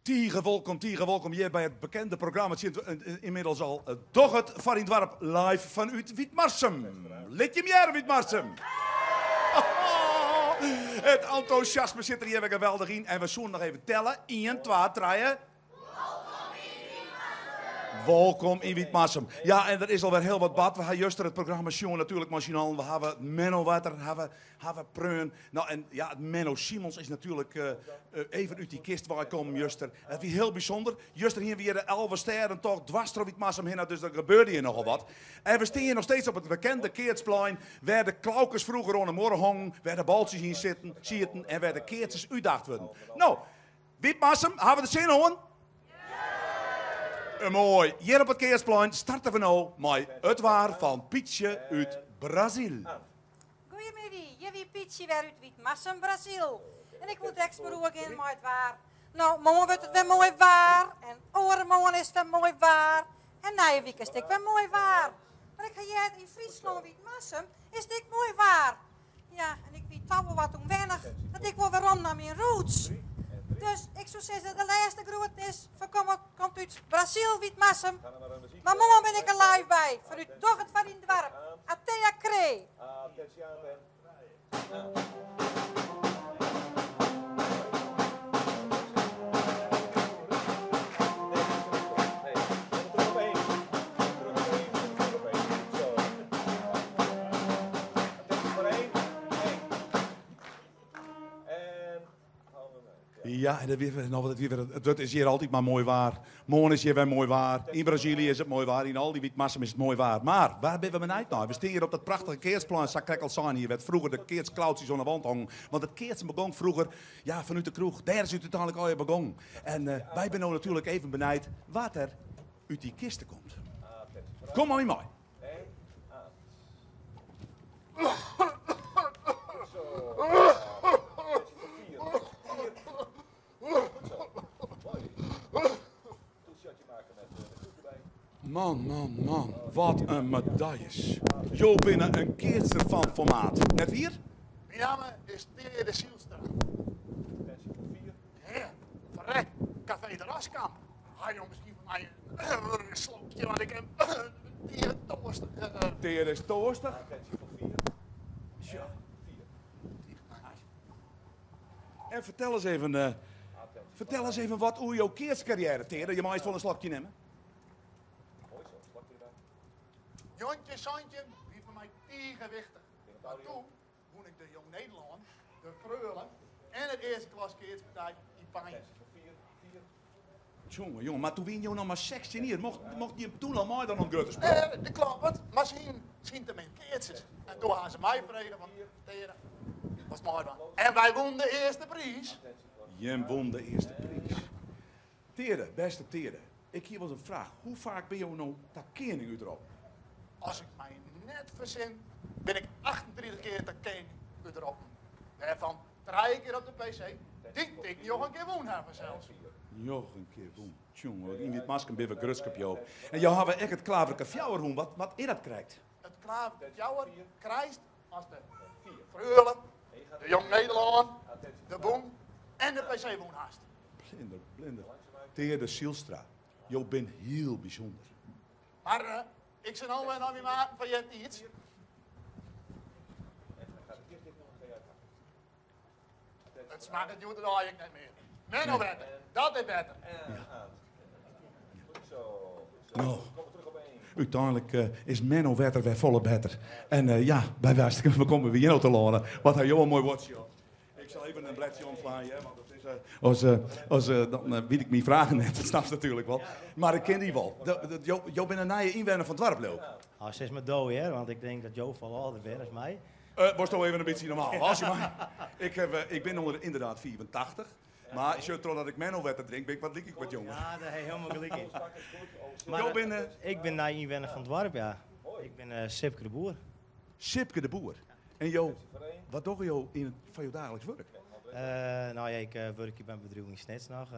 Tige wolkom, tige wolkom hjir by it bekende programma tsjin ynmiddels al Doch it foar dyn doarp live fanút Wytmarsum. Lit jim hearre Wytmarsum! It entûsjasme sit der hjir wer geweldich yn en we soene noch even telle, ien, twa, trije. Wolkom yn Wytmarsum. Ja, en der is alwer hiel wat bard. We ha juster it programma sjoen natuerlik mei syn allen. We hawwe Menno Wetter, hawwe, hawwe preaun. No, en ja, Menno Simons is natuerlik eh, eh, even út dy kist weikommen juster. Dat wie hiel bysûnder. Juster hiene we hjir de Alvestêdentocht dwars troch Wytmarsum hinne, dus der gebeurde hjir nochal wat. En we stean hjir noch steeds op it bekende keatsplein, wêr de klaukes froeger oan de muorre hongen, wêr de baltsjes yn sitten, sieten en wêr de keatsers útdaagd wurden. No, Wytmarsum, hawwe we der sin oan? Ja! Moai. Hjir op it keatsplein starte we no mei it waar fan Pietsje út Brazil. Goeiemiddei, hjir wie Pietsje wer út Wytmarsum, Brazil. En ik woe drekst mar oergean mei it waar. No, moarn wurdt it wer moai waar en oaremoarn is it wer moai waar en nije wike is it ek wer moai waar. Mar ik ha heard, yn Fryslân, Wytmarsum, is it ek moai waar. Ja, en ik wie toch wol wat ûnwennich dat ik wol werom nei myn roots. Dus ik soe sizze, de lêste groetnis fan komt út Brazil, Wytmarsum. Mar moarn bin ik der live by, fanút Doch it foar dyn doarp. Atea Kree. Ja, en dat wie, no, dat wie wer, it is hjir altyd mar moai waar. Moarn is hjir wer moai waar. Yn Brazilië is it moai waar. Yn al dy Wytmarsum is it moai waar. Mar wêr binne we benijd nei? We stean hjir op dat prachtige keatsplein, sa't ik krekt al sein hie, wêr't froeger de keatsklautsjes oan de wand hongen. Want it keatsen begong froeger, ja, fanút de kroech. Dêr is it úteinlik allegear begong. En wy binne no natuerlik even benijd wa't der út dy kiste komt. Kom mei my mei. Man, man, man, wat in medailles. Jo binne in keatser fan formaat, net wier? Myn namme is Teade Zylstra. Hear, ferrek, Kafee de Raskamp. Ha jo miskien foar my in slokje, want ik bin tige toarstich. Teade is toarstich. Sjoch. En fertel ris even, fertel ris even wat oer jo keatskarriêre, Teade. Je meist wol in slokje nimme. 1917 wie foar my tige wichtich. Mar doe wûn ik de Jong Nederlân, de Freule en it earste klas keatspartij yn Peins. Tjonge, jonge, mar doe wiene jo noch mar 16 jier. Mocht, mocht je toen al meidwaan oan grutte spul? Dat kloppet, mar se hienen se te min keatsers. En doe ha se my frege fan, Teade, wolst meidwaan? En wy wûnen de earste priis. Jim wûnen de earste priis. Teade, bêste Teade, ik hie wolris in fraach. Hoe faak binne jo no ta kening útroppen? As ik my net fersin, bin ik 38 kear ta kening útroppen. Wêrfan trije kear op de PC, dy't ik njoggen kear wûn ha fansels. Njoggen kear wûn. Tsjonge, yn Wytmarsum binne we grutsk op jo. En jo hawwe ek it klaverke fjouwer wûn. Wat, wat is dat krekt? It klaverke fjouwer krijst as de Freule, de Jong Nederlân, de Bûn en de PC wûn hast. Blinder, blinder. Teade Zylstra, jo binne hiel bysûnder. Mar ik sil no wer nei myn maten fan eartiids. It smakket hjoed-de-dei ek net mear. Menno wetter, dat is better. No, úteinlik is Menno wetter wer folle better. En ja, by wy komme we hjir no telâne. Wat ha jo in moai buordsje op. Ik sil even in bledsje omslaan, hear, want it is, as, as, dan wit ik myn fragen net, dat snapst natuerlik wol. Mar ik kin dy wol. Jo, jo binne in nije ynwenner fan it doarp, leau ik? Oh, sis mar do, hear, want ik tink dat jo folle âlder binne as my. Wolsto even in bytsje normaal, als je maar. Ik, heb, ik bin ûnder inderdaad 85, mar sjoch, trochdat ik Menno wetter drink, bin ik wat lyk ik wat jonger. Ja, dêr ha je hielendal gelyk yn. Mar, Jo binne? Ik bin nij ynwenner fan it doarp, ja. Ik bin Sipke de Boer. Sipke de Boer. En jo, wat dogge jo yn it, foar jo daagliks wurk? No ja, ik wurkje by in bedriuw yn Snits noch.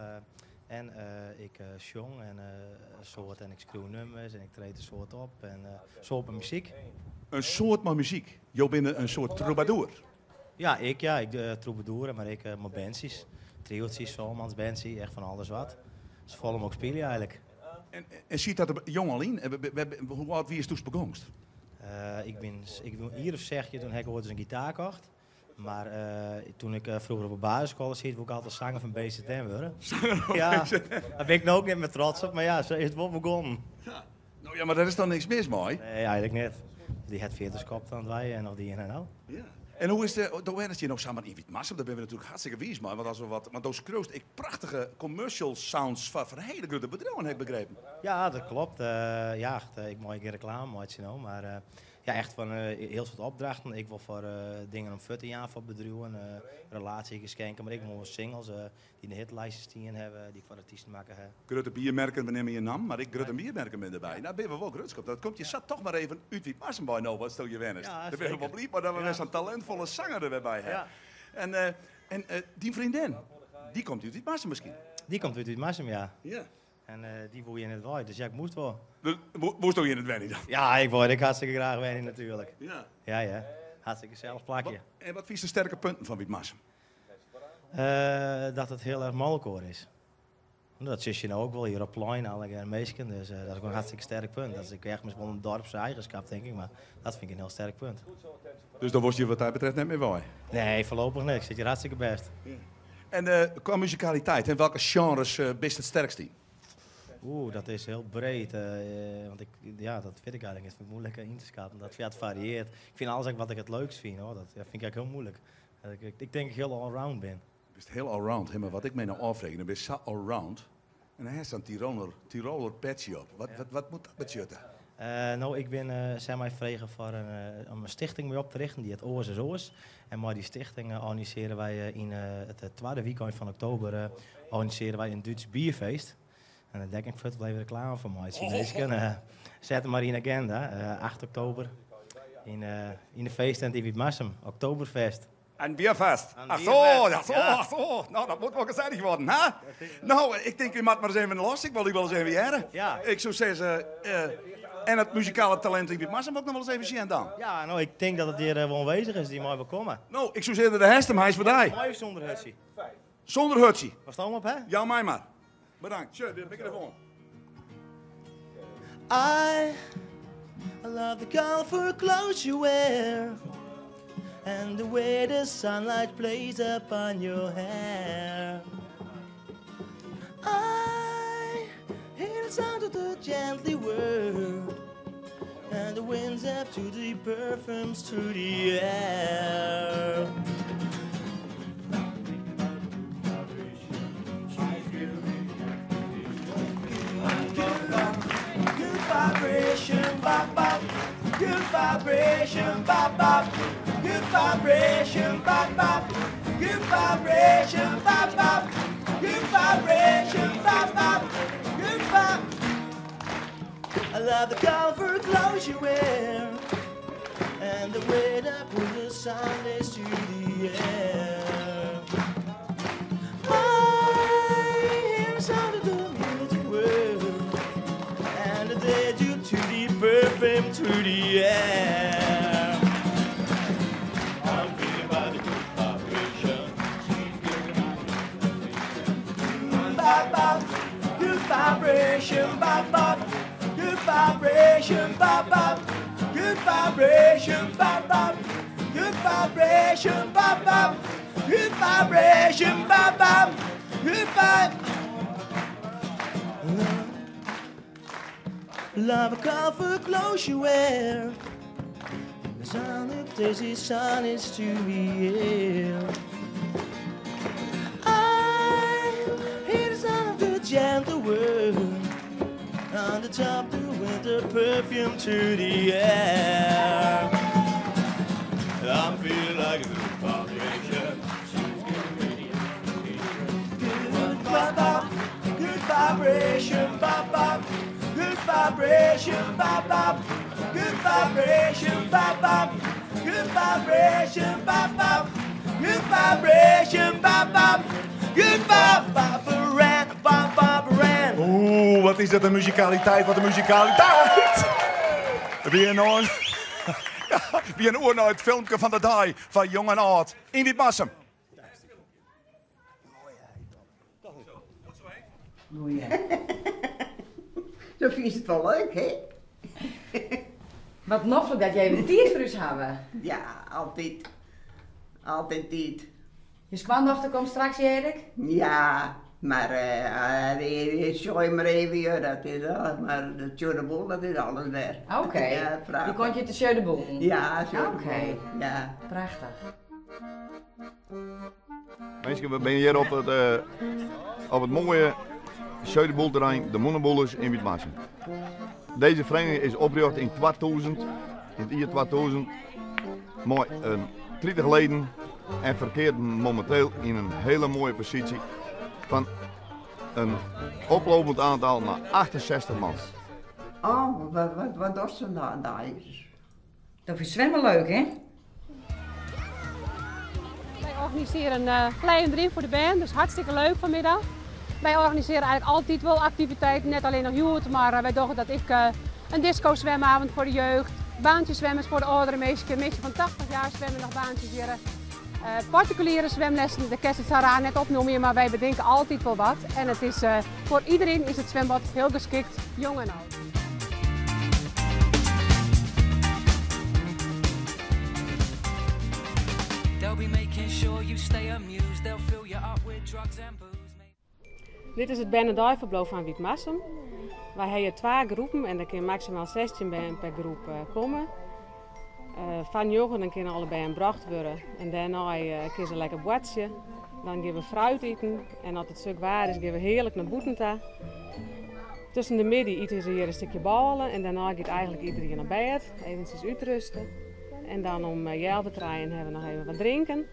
En ik sjong en in soad en ik skriuw nummers en ik treed in soad op en soad mei muzyk. In soad mei muzyk? Jo binne in soad troubadour? Ja, ik ja. Ik uh, troubadour, mar ek mei bandsjes. Triotsjes, solmansbandsje, echt fan alles wat. Se folle mooglik spylje eigenlijk. En siet dat der jong al yn? Hoe âld wiest doe'tst begûnst? Ik bin jier of 16, doe ha ik oait ris in gitaar kocht. Mar doe't ik froeger op de basisskoalle siet, woe ik altyd sanger fan BZN wurde. Ja, dêr bin ik no ek net mear trots op, mar ja, sa is it wol begûn. Ja. No ja, mar dêr is dan niks mis mei? Nee, eigenlijk net. Dy hat 40 skopt oan it wei en noch dien en no. Ja. En hoe is de, do wennest hjir no samar yn Wytmarsum, dêr binne we natuerlik hartstikke wiis mei, want as we wat, want do skriuwst ek prachtige commercial sounds foar hiele grutte bedriuwen, ha ik begrepen. Ja, dat klopt. Ja, echt, ik mei gjin reklame meitsje no, mar ja, echt fan hiel soad opdrachten. Ek wol foar dingen om fuort te jaan foar bedriuwen, relatiegeskenken, mar ek wol singles dy't yn de hitlijsten stien hawwe, dy't ik foar artysten makke ha. Grutte biermerken, we nimme gjin nammen, mar ek grutte biermerken binne derby. Nou, binne we wol grutsk op. Dat komt je sa toch mar even út Wytmarsum wei no, watsto hjir wennest. Ja, Dêr binne we wol seker. bliid mei dat we Ja. wer sa'n talintfolle sanger der wer by ha. Ja. En dyn freondin, dy komt út Wytmarsum miskien? Dy komt út Wytmarsum, ja. Ja. En dy woe hjir net wei, dus ja, ik moast wol. Dus woesto hjir net wenje dan? Ja, ik wol hjir ek hartstikke graach wenje natuerlik. Ja. Ja, ja. Hartstikke gesellich plakje. En wat fynst de sterke punten fan Wytmarsum? Dat it hiel erch mei elkoar is. Dat sjochst je no ek wol hjir op plein, allegear minsken. Dus dat is gewoan in hartstikke sterk punt. Dat is ek echt wol in dorpse eigenskap, tink ik. Mar dat fyn ik in hiel sterk punt. Dus dan wolst hjir wat dy betreft net mear wei? Nee, foarlopich net. Ik sit hjir hartstikke bêst. En kwa muzikaliteit, in welke genres bist it sterkst yn? Oeh, dat is hiel breed. Want ik, ja, dat wit ik eigenlijk net. Fyn ik muoilik yn te skatten. Dat, ja, it fariearret. Ik fyn alles ek wat ik it leukst fyn, hoor. Dat fyn ik ek hiel muoilik. Ik tink ik hiel allround bin. Bist hiel allround, hè, mar wat ik my no ôffreegje, do bist sa allround en dan hast sa'n Tiroler, Tiroler petsje op. Wat, wat, wat moat dat betsjutte? No, ik bin, se hawwe my frege foar in, om in stichting mei op te richten, dy hjit Oars is Oars. En mei dy stichting organisearje wy yn it twadde wykein fan oktober organisearje wy in Dútsk bierfeest. En dêr kin ik fuort wol even reklame foar meitsje, minsken. Set him mar yn 'e agenda, 8 oktober yn, yn de feesttent yn Wytmarsum, Oktoberfest. Ein Bierfest. Ein Ach so, Bierfest, ach so, ja. ach so. No, dat moat wol gesellich worden, hè? No, ik tink, wy moatte mar ris even los. Ik wol dy wol ris even hearre. Ja. Ik soe sizze, en it muzikale talint yn Wytmarsum wol ik noch wol ris even sjen dan. Ja, no, ik tink dat it hjir wol oanwêzich is. Dy mei wol komme. No, ik soe sizze, dêr hast him, hy is foar dy. Mei of sûnder hutsje? Sûnder hutsje. Watst om op, hè? Jou my mar. Bedankt. Sjoch, de mikrofoan. I love the colorful clothes you wear And the way the sunlight plays upon your hair I hear the sound of the gently word And the winds up to the perfumes to the air Good vibration, bop, bop. Good vibration, bop, bop. Good vibration, bop, bop. Good vibration, bop, bop. Good vibration, bop, bop. Good vib. I love the colorful clothes you wear and the way that put the Sundays to the air. I hear the sound of the music world and the day due to the perfume to the air. I'm feeling by the good vibration. Bop, bop, good vibration, bop, bop, good vibration, bop, bop, good vibration, bop, bop, good vibration, bop, bop, good vibration, bop, bop, good vib. Love a colorful clothes you wear. The sound of daisy sun is to the air. I hear the sound of the gentle word on the top the winter perfume to the air. I'm feeling like a good vibration. Good bop, good vibration, bop bop. Good vibration, bop bop. Good vibration, bop bop. Good vibration, bop bop. Good vibration, bop bop. Good bop bop bop bop bop. Oeh, wat is dat een muzikaliteit, wat een muzikaliteit! Weer nog. Wy gean oer nei it filmke fan de dei foar jong en âld yn Wytmarsum. Do fynst it wol leuk, hè? Wat noflik dat je even tiid foar ús hawwe. Ja, altyd. Altyd tiid. Je skoandochter komt straks, hear ik. Ja, mar sjoch je mar even, joh, dat is al, mar de Sjeu de Boel, dat is alles wer. Oké, Ja, die komt hjir te Sjeu de Boel? Ja, Sjeu de Oké. Boel, ja. Prachtich. Minsken, we binne hjir op it, op it moaie Sjeu de Boelterrein, de Mûneboelers yn Wytmarsum. Dizze feriening is oprjochte yn 2000, yn it jier 2000, mei in 30 leden en ferkeart mominteel yn in hiele moaie posysje fan in oplopend aantal nei 68 man. Oh, wat, wat, wat dochst dan deis? Dat fynst swimmen leuk, hè? Wij organiseren uh, Play en Dream voor de bern, dus hartstikke leuk vanmiddag. Wij organiseren eigenlijk altijd wel activiteiten, net alleen nog hjoed, maar uh, wij dogge dat ik uh, een disco zwemavond voor de jeugd, baantjeszwemmers voor de oudere mensen, mensen van 80 jaar zwemmen nog baantjes hier. Uh, particuliere zwemlessen, de kerst het Sarah net opnoemen, maar wij bedenken altijd wel wat. En het is, uh, voor iedereen is het zwembad heel geschikt, jong en oud. They'll be making sure you stay amused. They'll fill you up with drugs and booze. Dit is it bernedeiferbliuw fan Wytmarsum. Wy hawwe twa groepen en der kinne maksimaal 16 bern per groep eh, komme. Uh, fan njoggen dan kinne alle bern brocht wurde en dêrnei uh, kinne se lekker boartsje. Dan geane we fruit iten en as it stik waar is, geane we hearlik nei bûten ta. Tusken de middei ite se hjir in stikje bôle en dêrnei giet eigentlik iderien nei bêd, eventsjes útrêste. En dan om 2:30 hawwe we noch even wat drinken.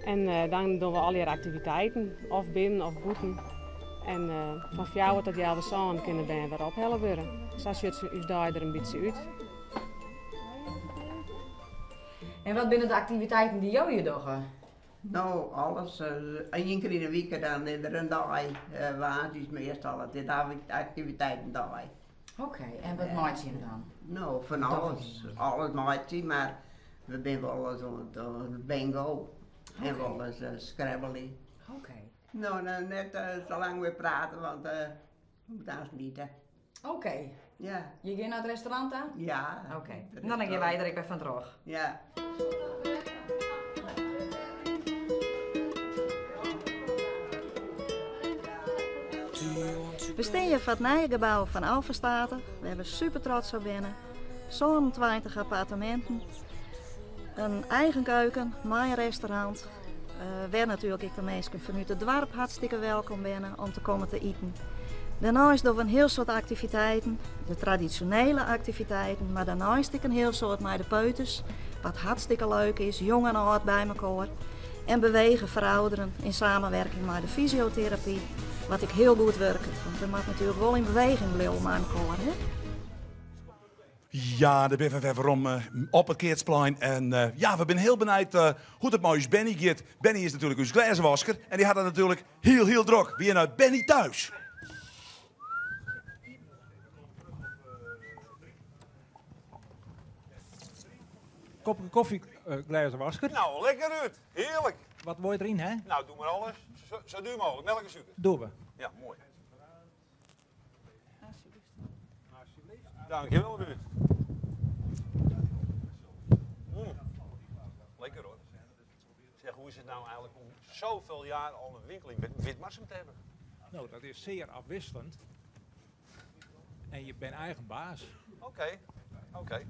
En uh, dan dogge we allegear aktiviteiten, of binnen of bûten. En uh, fan 4 tot 6:30 kinne de bern wer ophelle wurde. Sa sjocht ús dei der in bytsje út. En wat binne de aktiviteiten dy't jo hjir dogge? No, alles. Ien kear yn 'e wike dan is der in dei, woansdeis meastal, it is aktiviteitendei. Oké, en wat meitsje jim dan? No, fan alles. Alles meitsje, mar we binne wolris oan it bingo en wolris scrabbelje. Oké. No, net sa lang mear prate, want we moatte aanst ite. Oké. Ja. Je gean nei it restaurant ta? Ja. Oké. Dan gean wy der ek wer fan troch. Ja. We stean hjir foar it nije gebou fan Alvastate. Wêr't we super trots op binne. 27 apparteminten, in eigen keuken mei in restaurant. Uh, wêr natuerlik ek de minsken fanút it doarp hartstikke welkom binne om te kommen te iten. Dêrneist dogge we in hiel soad aktiviteiten, de tradisjonele aktiviteiten, mar dêrneist ek in hiel soad mei de peuters, wat hartstikke leuk is, jong en âld by mekoar. En bewege foar ouderen yn samenwerking mei de fysioterapy, wat ek hiel goed wurket, want we moatte natuerlik wol yn beweging bliuwe mei mekoar. Hè? Ja, dêr binne we wer werom op it keatsplein. En ja, we binne hiel benijd hoe't it mei ús Benny giet. Benny is natuerlik ús glêzewasker en dy hat it natuerlik hiel, hiel drok. Wy gean nei Benny thuis. Kopke kofje, glêzewasker. Nou, lekker Ruud. Hearlik. Wat wol je deryn, hè? Nou, doch mar alles. Sa duer mooglik. Melk en sûker. Dogge we. Ja, moai. Dankjewel, Ruud. Lekker hoor. Zeg, hoe is het nou eigenlijk om zoveel jaar al een winkel in Witmarsum te hebben? Nou, dat is zeer afwisselend. En je bent eigen baas. Oké, oké.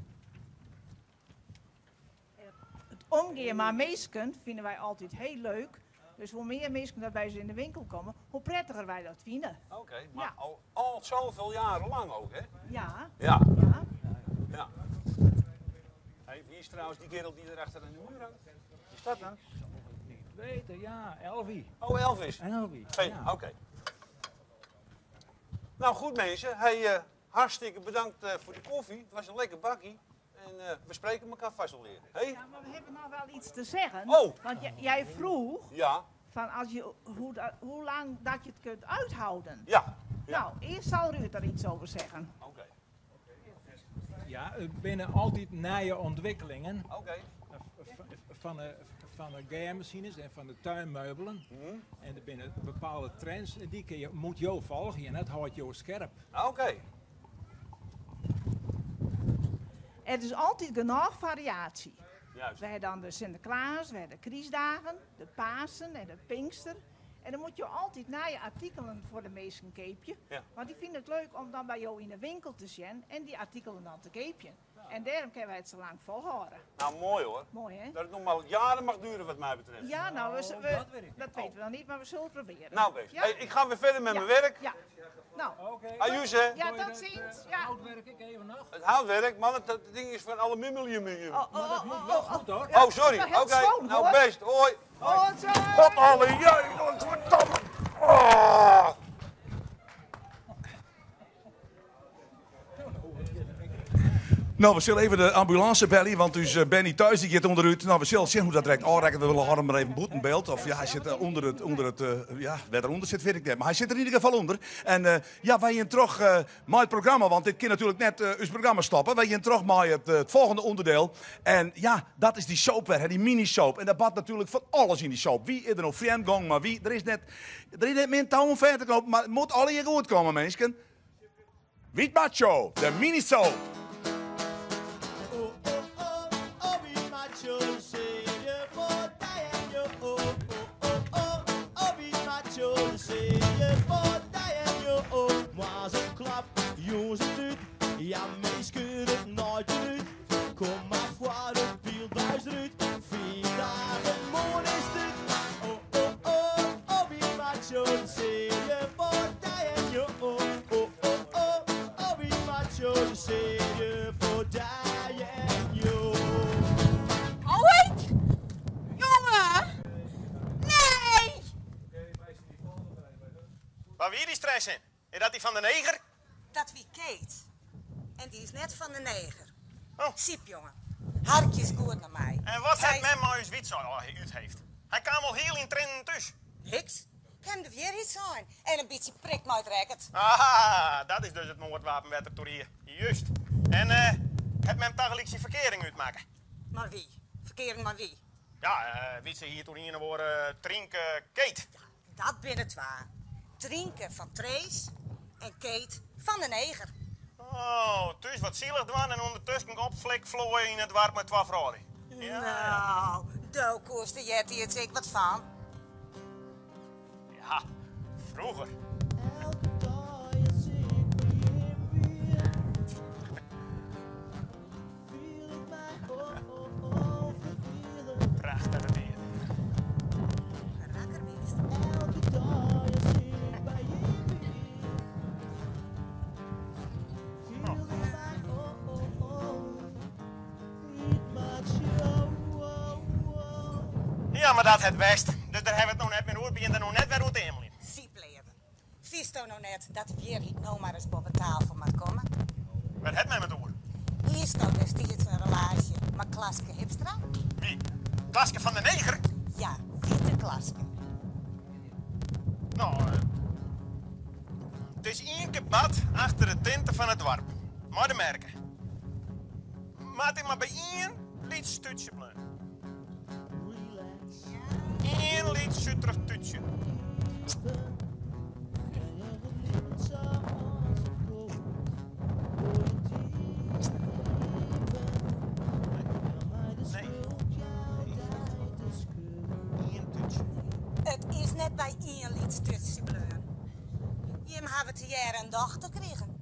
It omgean mei minsken fine wy altyd hiel leuk. Dus hoe mear minsken dat by ús yn de winkel komme, hoe prettiger wy dat fine. Oké, mar al, al zoveel jaren lang ook, hè? Ja. Ja. Ja. Hey, wie is trouwens die kerel die er achter in de muur hangt? Wie is dat dan? Niet weten, ja, Elvie. Oh, Elvis. Elvie, Hey, ja. Oké. Nou goed mensen, hey, hartstikke bedankt voor de koffie. Het was een lekker bakkie. En we spreken elkaar vast wel weer. Hey? Ja, maar we hebben nog wel iets te zeggen. Oh. Want jij vroeg Ja. van als je, hoe lang dat je het kunt uithouden. Ja. Ja. Nou, eerst zal Ruud daar iets over zeggen. Oké. Ja, der binne altyd nije ûntwikkelingen. Oké. Fan de, fan de geamasines en fan de tuinmeubelen. En der binne bepaalde trends en dy kinne jo, moat jo folgje en dat hâldt jo skerp. Oké. It is altyd genôch fariaasje. Juist. We ha dan de Sinteklaas, we ha de krystdagen, de Pasen en de Pinkster. En dan moatte jo altyd nije artikelen foar de minsken keapje. Ja. Want dy fine it leuk om dan by jo yn de winkel te sjen en dy artikelen dan te keapjen. En dêrom kinne wy it sa lang folhâlde. Nou, moai hoor. Moai, hè? Dat it noch mar jaren mag duren wat mij betreft. Ja, nou, we, dat weten we nog niet, maar we zullen het proberen. Nou, best. Ja? Hey, ik ga weer verder met Ja. mijn werk. Ja. Nou. Ajuus, hè? Ja, tot ziens. Ja. Houtwerk ik even nog. Het houtwerk, man, dat, dat ding is van aluminium. Oh, oh, Maar dat oh, moet oh, wel oh, goed, hoor. Ja, Oh, sorry. wel heel Oké, schoon, nou hoor. best. Hoi. Oh, sorry. God, alle jeugd, verdomme. Oh. Nou, we zullen even de ambulance bellen, want dus Benny thuis die gaat onderuit. Nou, we zullen zien hoe dat direct aanraakt. We willen hem maar even boetenbeeld. Of ja, hij zit onder het, onder het ja, waar eronder zit, weet ik niet. Maar hij zit er in ieder geval onder. En ja, wij gaan terug met het programma, want dit kan natuurlijk net ons programma stoppen. Wij gaan terug met het volgende onderdeel. En ja, dat is die soap weer, hè, die mini-soap. En daar bad natuurlijk van alles in die soap. Wie is er nog vreemdgang, maar wie? Er is net, er is net meer touw om ver te knopen, maar het moet alle hier goed komen, mensen. Wiet Macho, de mini-soap. Ja, meesken het nooit uit. Kom maar voor de bielbuis eruit. 4 dagen morgen is het. Oh, oh, oh, oh, wie macho, zie je voor die en je. Oh, oh, oh, oh, oh, wie macho, zie je voor die en je. Oh, ik? Jongen! Nee! Waar wie die stress in? Is dat die van de neger? Dat wie Kate. En die is net van de neger. Siep, jongen. Harkje is goed naar mij. En wat Zij het men maar eens wit zo uit heeft. Hij kwam al heel in trainen thuis. Niks. Kan er weer iets zijn. En een beetje prik maar het racket. Ah, dat is dus het moordwapenwet er hier. Juist. En het men tegelijk zijn verkering uitmaken. Maar wie? Verkering maar wie? Ja, wie ze hier toen hier worden Trinke Kate. Dat binnen twa. Trinke van Trace en Kate van de neger. Oh, thuis wat zielig dwan en ondertussen opflik vlooien in het warm met 12 vrouwen. Ja. Nou, daar koerste Jetty het zeker wat van. Ja, vroeger. Prachtige weer. Ja, maar dat het best. Dus daar hebben we het nog net meer over. Begint er nog net weer uit te hemelen. Siep leven. Vies nou net dat weer niet nou maar eens boven tafel moet komen? Wat het mij met oor? Hier staat destijds een relatie met Klaske Hipstra. Wie? Klaske van de neger? Ja, Wiete Klaske. Nou, het is één keer bad achter de tinten van het dorp. Maar de merken. Maar het is maar bij één lied stuutje blijven. Eén lied suterig toetje. Nee. Eén toetje. Het is net bij één lied toetje blijven. Jim hebben te jaren een dochter gekregen.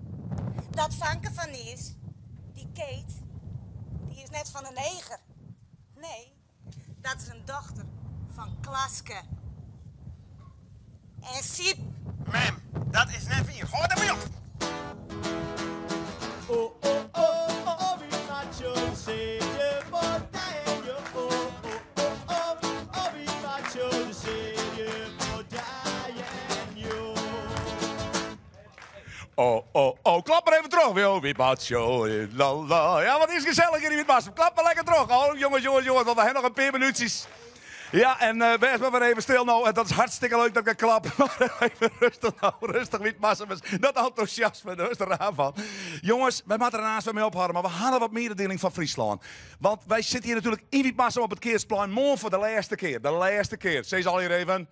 Dat vanken van is, die Kate, die is net van een neger. Nee, dat is een dochter van Klaske. En Siep. Mem, dat is net vier. Gooi er maar op. Oh, oh, oh, oh, oh, wie macho, zie je voor die en je. Oh, oh, oh, oh, oh, wie macho, zie je voor die en je. Oh, oh, oh, klap maar even terug. Yo, wie macho, la, la. Ja, wat is gezellig hier in Witmarsum. Klap maar lekker terug. Oh, jongens, jongens, jongens, want we hebben nog een paar minuutjes. Ja, en eh wês mar wer even stil no. En dat is hartstikke leuk dat geklap. Maar even rêstich no, rêstich Wytmarsumers. Dat entûsjasme, dêr is der raar fan. Jonges, wy moatte der aanst wer mei ophâlde, mar we hawwe wat mededieling fan Fryslân. Want wy sitte hjir natuerlik yn Wytmarsum op it Keatsplein moarn foar de lêste kear. De lêste kear. Sis allegear even.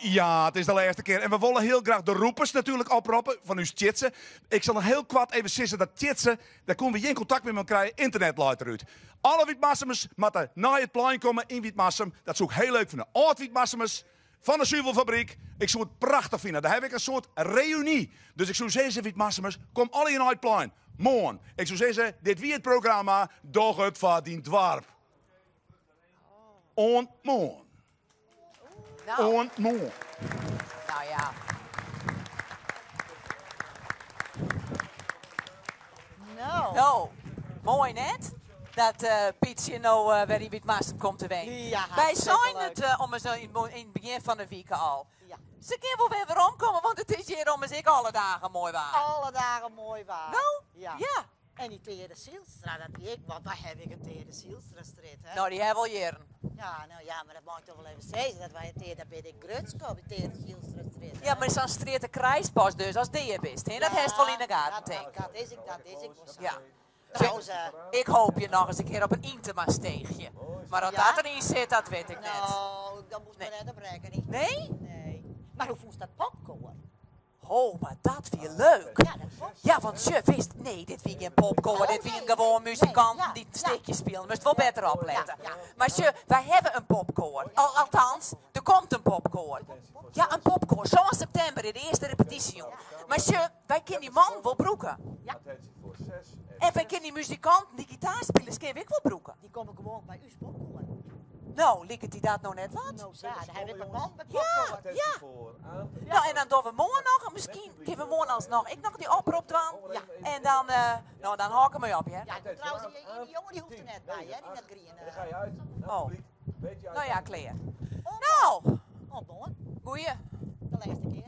Ja, it is de lêste kear. En we wolle hiel graach de roepers natuerlik oproppe fan ús Tjitse. Ik sil noch hiel koart even sizze dat Tjitse, dêr koene we gjin kontakt mear mei krije, ynternet leit derút. Alle Wytmarsumers moatte nei it plein komme yn Wytmarsum. Dat soe ik hiel leuk fine. Âld-Wytmarsumers fan de suvelfabryk. Ik soe it prachtich fine. Dêr haw ik in soart reüny. Dus ik soe sizze, Wytmarsumers, kom allegear nei it plein. Moarn. Ik soe sizze, dit wie it programma Doch it foar dyn doarp. Oant moarn. Nou. Oant moarn. Nou ja. Nou. No, moai net? Dat eh Pietsje no eh, wer yn Wytmarsum komt te wenjen. Ja, Wy hartstikke seinen leuk. it eh, ommers yn it begjin fan de wike al. Ja. Se kin wol wer weromkomme, want it is hjir ommers ek alle dagen moai waar. Alle dagen moai waar. No, Ja. ja. En dy Teade Zylstra, dat wie ek, want wy hawwe ek in Teade Zylstrastrjitte, hè? No, dy hawwe al jierren. Ja, no ja, mar dat mei ik toch wol even sizze, dat wy in Teade, dêr bin ik grutsk op, dy Teade Zylstrastrjitte. Ja, mar sa'n strjitte krijst pas dus ast dea bist, hè? Dat hast wol yn de gaten, tink. Dat is ek, dat is ek wol sa. Ja. Trouwens, eh, Ik hoopje noch ris in kear op in Yntema-steechje. Mar oft Ja? dat deryn sit, dat wit ik net. No, dan moast mar net op rekkenje. Nee? Nee. Mar hoe fûnst dat popkoar? Ho, mar dat wie leuk. Ja, want sjoch, witst, nee, dit wie gjin popkoar, dit wienen gewoan muzikanten dy't in stikje spilen. Moatst wol better oplette. Mar sjoch, wy hawwe in popkoar. Al, althans, der komt in popkoar. Ja, in popkoar. Sân septimber is de earste repetysjejûn. Mar sjoch, wy kinne dy mannen wol brûke. En wy kinne dy muzikanten, dy gitaarspilers, kinne we ek wol brûke. Dy komme gewoan by ús popkoar. No, liket dy dat no net wat? No sa, dan ha ik wat man by Ja, popkoar. ja. No, en dan dogge we moarn noch, en miskien kinne we moarn alsnoch ek noch dy oprop dwaan. En dan, eh, no, dan hâld ik dermei op, hear. Ja, trouwens, dy, dy jonge dy hoecht der net by, hè, dy dat griene. Oh. No ja, klear. No! Oant moarn. Goeie. De lêste kear.